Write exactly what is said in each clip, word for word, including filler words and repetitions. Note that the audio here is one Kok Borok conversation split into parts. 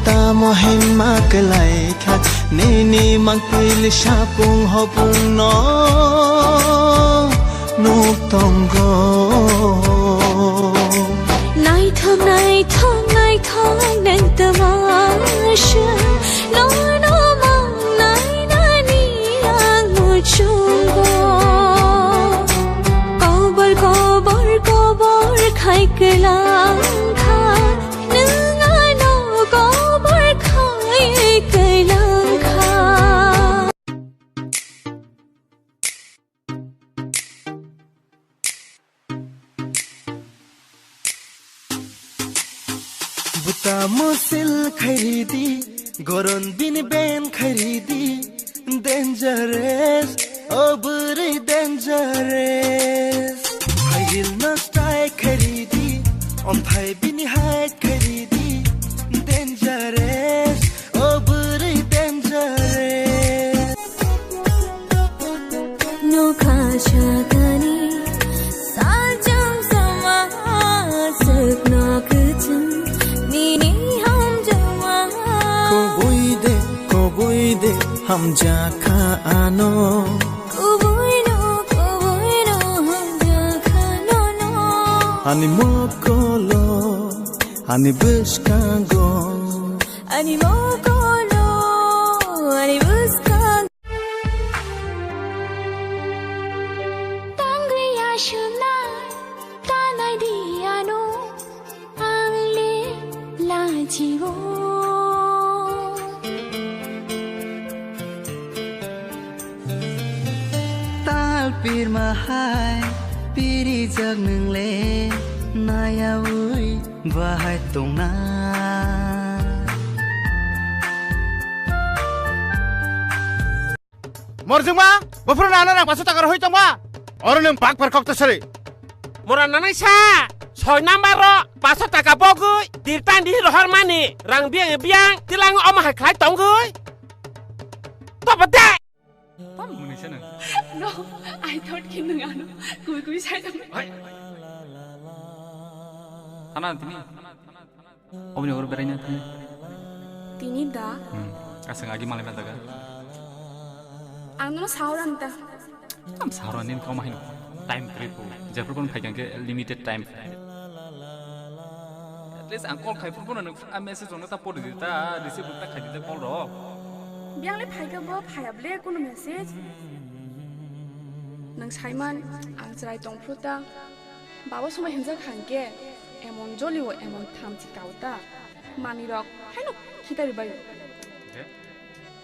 Tamo himma kwlai kha nini mangpili sapung hopung no nuk tongo. Naithok, naithok, naithok, nang tama sha, nono mang nainani ang muchungo. Kobor, kobor, kobor khai kwlang kha, nwng ano kobor khai kwlang kha. Buta musil khairidi, goron bini ben khairidi, dangerous, oburi dangerous. High heel no strike khairidi, omthai bini height khairidi, dangerous. O bwrwi dangerous. Nokha chakani sajam sama sukno kuchung nini hamjama. Kubui de, kubui de, hamjakha ano. Kubui no, kubui no, hamjakha nono. Ani mokolo, ani bwskango. Ani mokolo, ani bwskang. Tangwi aswknai, tanai di ano, ang le lachio. Tal pirma hai, pirijak nwng le, nayawi. Bahai tongna. Morjwngma, bophuru nana rang paso taka rohoi tongma. Oro nwng bak par kok to sari. Mora nanai sa, soi number ro paso taka bogwi, tirtan di rohor mani, rang biang biang, tilang omo hai khlai tongwi. Tobo de. Tamo mwnwi se nwng? No, I thought ki nwng ano kui kui sai tong. Hai. Hana tini. Obini oro beraina tini. Tini da? Hmm. Aswng agi malai ma daga. Ang no saoran ta. Am saoran nin koma hin. Time trip. Jepur kon phai kangke limited time. At least ang call khai phuru phuru nwng a message rok ta pori di ta, receive ta khai di ta call rok. Biang le phai kha bo phai able kuno message. Nwng saiman ang chwrai tong phuru ta. Babo somai hwnjak kha hwnkhe emon joli o emon thamchi kao ta. Manwi rok haino khitari bai. He?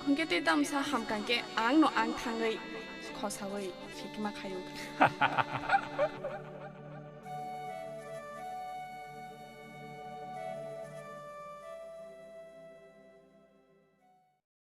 Hwnkhe tei tamsa hamkha hwnkhe ang no ang thangwi khosawi sikima khaio.